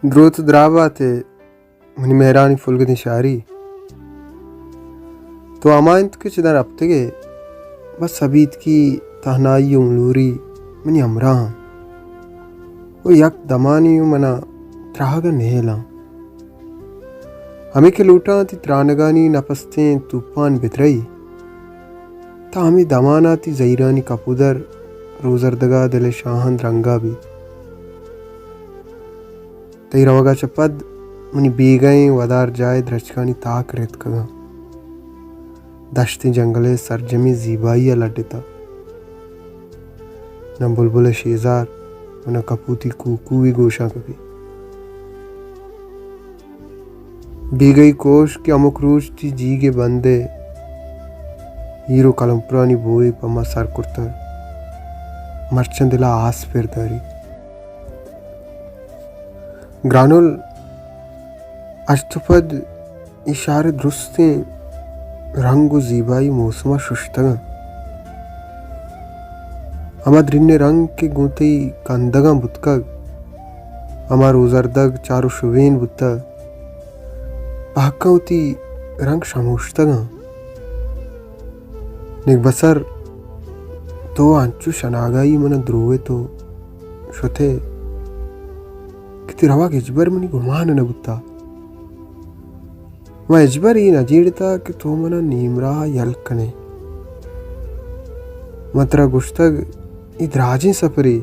دروت دراہ بات ئے منی مہرانی پلگدیں شاری۔ تو ہما انت کہ چداں رپتگ ئے، بس ابیتکی تہنائی و ملوری منی ہمراہ انت و یک دمانی و منا تراگ ء نہیلاں۔ ہمے کہ لوٹاں تئی ترانگانی نپستیں توپان بترئی، تا ہمے دمانا تئی زہیرانی کپودر روزردگا دل شاہند رنگا بیت۔ تئی روگا چہ پد منی بیگہیں ودار جاہ ء درچکانی تاک رتکگاں۔ دشتیں جنگل ء سرجمیں زیبائی ء لڈتہ۔ نہ بلبل ء شیزار و نہ کپوتی کوکوئی گوشاں کپی۔ بیگئی کوش کہ ہمک روچ تئی جیگ ء بند ء ہیر و کلمپرانی بوئے پہ ما سر کرتگ، مرچاں دل ء آس پر داری۔ گرانل، اچ تو پد اے شہر ء درستیں رنگ و زیبائی موسم ء ششتگ انت۔ ہما درین رنگ کہ گوں تئی کندگاں بوتکگ، ہما روزردگ چار و شوین بوتگ، پہکاں وتی رنگ شموشتگ انت۔ نگبسر، تو انچو شناگائی من ء دروت و شت ئے کہ تئی روگ ہچبر منی گمان ء نہ بوتگ۔ من ہچبر اے نہ جیڑتگ کہ تو من ء نیمراہ ء یل کن ئے۔ من ترا گوشتگ، اے دراجیں سپرے،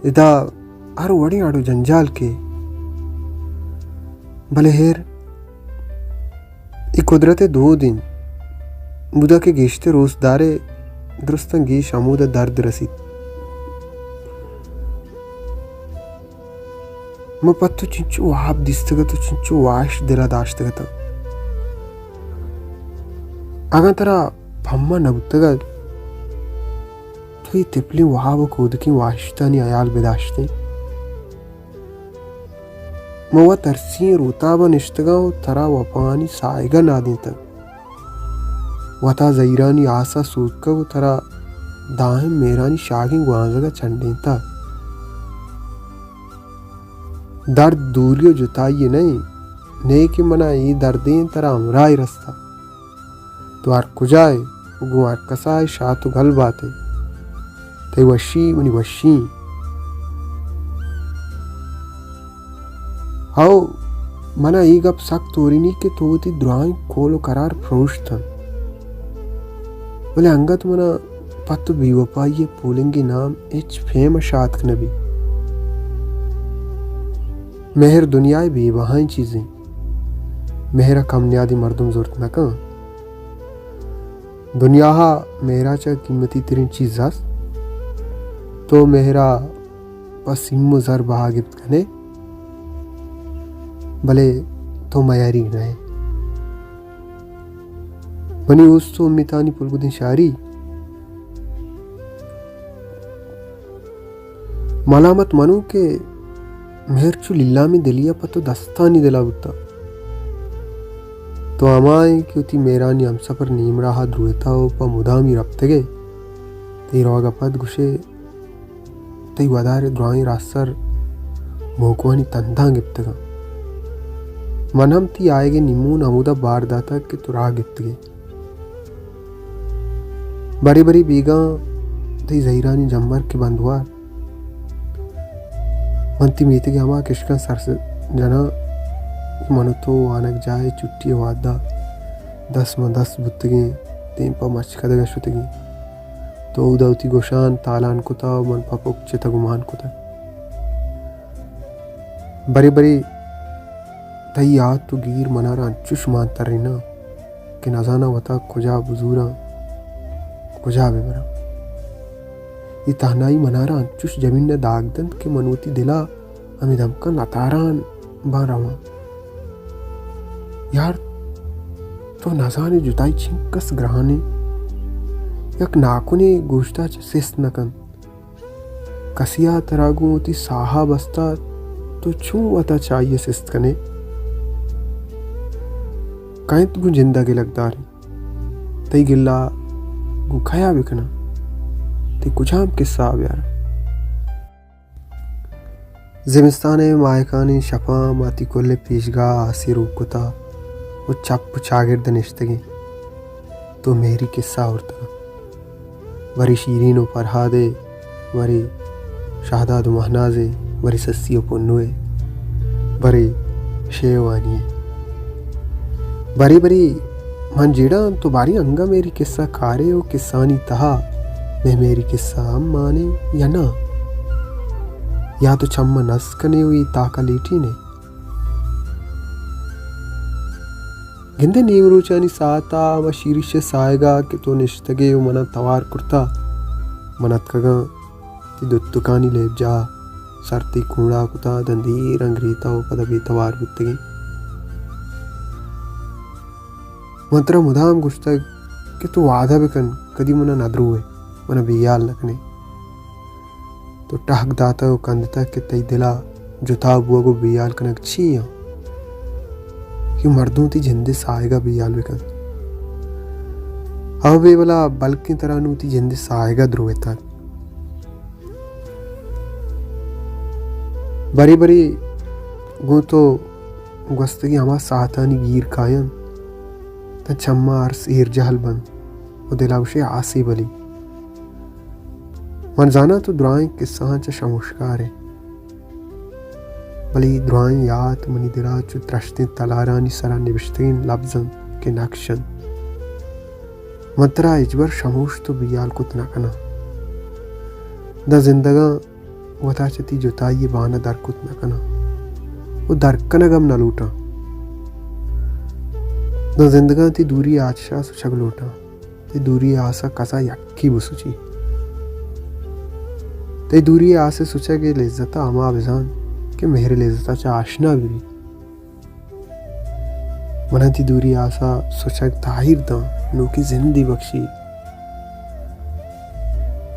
ادا ہر وڑیں اڑ و جنجال کئے۔ بلے ہیر، اے قدرت ء دود انت۔ بودا کہ گیشتر اوست دارے، درستاں گیش ہمودا درد رسیت۔ من پہ تو چنچو واب دیستگ ات و چنچو واہش دل ء داشتگ اتاں۔ اگاں ترا پما نہ بوتگ ات، تو اے تپلیں واب و کودکیں واہشتانی ہیال بداشتیں۔ من وت ارسیں روتاب ء نشتگاں و ترا وپانی ساہگ ء نادینتگ۔ وتا زہیرانی آس ء سوتکگ و ترا دائم مہرانی شاگیں گوانزگ ء چنڈینتگ۔ درد دوری و جتائی نہ انت، نئے کہ منا اے دردیں ترا ہمراہی رستہ۔ تو ہر کجا ئے و گوں ہر کسا ئے، شات و گل بات ئے۔ تئی وشی منی وشی انت۔ ہو، منا اے گپ سک تورینی کہ تو وتی درائیں کول و قرار پروشت انت۔ بلے انگت منا پہ تو بے وپائی ء پولنگیں نام ہچ پیم ء شاتک نہ بیت۔ مہر دنیا ء بے بہائیں چیزے۔ مہر ء کم نیادی مردم زرت نہ کن۔ دنیا ء مہر ء چہ قیمتی ترین چیز است۔ تو مہر ء پہ سیم و زر بہا گپت کن ئے، بلے تو میاریگ نہ ئے۔ منی اوست و امیتانی پلگدیں شاری، ملامت منو کہ مہر چو لیلامیں دلیا پہ تو دستانی دلا بوتا۔ تو ہمائیں کہ وتی مہرانی ہمسفر نیمراہ درویتا و پہ مدامی رپتگے۔ تئی روگا پد گوشے، تئی ودار ء درائیں راہسر موکوانی تنداں گپتگاں۔ من ہم تئی آیگ ء نیمون ہمودا بار داتگ کہ تو راہ گپتگ ئے۔ برے برے بیگاں تئی زہیرانی جمبر کہ بندوار، من تئی میتگ ء ہما کشکاں سر س-، جناں کہ من و تو وانگجاہ ء چھٹی ء وہدا دست ماں دست بوتگیں، دیم پہ مچکدگ ء شتگیں۔ تو اودا وتی گوشان تالان کتا و من پہ پک چتگ و مان کتگ۔ برے برے تئی یات و گیر منارا انچوش مان تریناں کہ نزاناں وتا کجا بزوراں، کجا ببراں۔ اے تہنائی منارا انچوش جمین ء داگ دنت کہ من وتی دلا ہمے دمکاں لتاران باں رواں۔ یار، تو نزانے جتائی چنکس گرانیں۔ یک ناکنے گوشتا چہ سست نہ کنت۔ کسیا ترا گوں وتی ساہا بستا، تو چون وتا چائی سست کنے؟ کئے انت گوں جندا گلگ داریں؟ تئی گلا گوں کیا بکناں؟ تئی کجام قصہ بیاراں؟ زمستان ءِ ماہکانیں شپاں ما تئی کل ءِ پیشگاہ ءَ آسے روک کتا ءُ چپ ءُ چاگرد ءَ نشتگیں۔ تو مہری کسہ آورتگ۔ برے شیرین ءُ پرہاد ءِ، برے شہداد ءُ مہناز ءِ، برے سسی ءُ پنو ءِ، برے شیوانی ءِ۔ برے برے من جیڑاں تو باری انگہ مہری کسہ کارے ءُ کسہانی تہا مئے مہری کسہ ہم مانے یا نہ؟ یا تو چم ءَ نز کنے ءُ اے تاک ءَ لیٹینے؟ گندے نیمروچانی ساعت ءَ ہما شیریش ءِ ساہگ ءَ کہ تو نشتگ ئے ءُ من ءَ توار کرتہ، من اتکگاں تئی دتکانی لیبجاہ ءَ، سر تئی کونڈا کتہ، داں دیر انگریتہ ءُ پدا بے توار بوتگیں۔ من ترا مدام گوشتگ کہ تو وعدہ بکن، کدی من ءَ نہ دروئے، من ءَ بے ہیال نہ کنے۔ تو ٹہک داتگ ءُ کندتگ کہ تئی دل ءَ جتا بوگ ءُ بے ہیال کنگ چی آں کہ مردم تئی جند ءِ ساہگ ءَ بے ہیال بکنت؟ ہو بے بلا، بلکیں ترا نوں تئی جند ءِ ساہگ ءَ دروتگ۔ برے برے گوں تو گوستگیں ہما ساعتانی گیر کاینت، تاں چماں ارس ایر جہل بنت ءُ دل ءَ گوشے آسے بلی۔ من زاناں تو درائیں کسہاں چہ شموشکار ئے، بلے اے درائیں یات منی دل ءَ چو ترشتیں تلارانی سرا نبشتگیں لبز انت کہ نقش انت۔ من ترا ہچبر شموشت ءُ بیال کت نہ کناں۔ داں زندگاں وتا چہ تئی جتائی ءِ بان ءَ در کت نہ کناں ءُ در کنگ ہم نہ لوٹاں۔ داں زندگاں تئی دوری ءِ آتش ءَ سچگ لوٹاں۔ تئی دوری ءِ آس ءَ کسا یکے بسچی۔ تئی دوری ءِ آس ءِ سچگ ءِ لذت ءَ ہما بزان کہ مہر ءِ لذت ءَ چہ آشنا بہ بی۔ من ءَ تئی دوری ءِ آس ءِ سچگ تاہیر داں، نوکیں زندے بکشی۔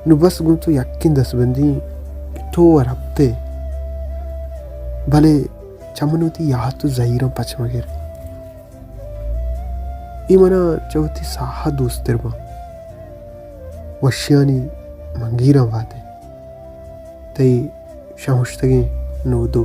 نوں بس گوں تو یکیں دستبندی کہ تو ءُ رپت ئے، بلے چہ من وتی یات ءُ زہیراں پچ مہ گر۔ اے من ءَ چہ وتی ساہ ءَ دوست تر باں۔ وشیانی منگیراں وہدے تئی شمشتگیں نودو۔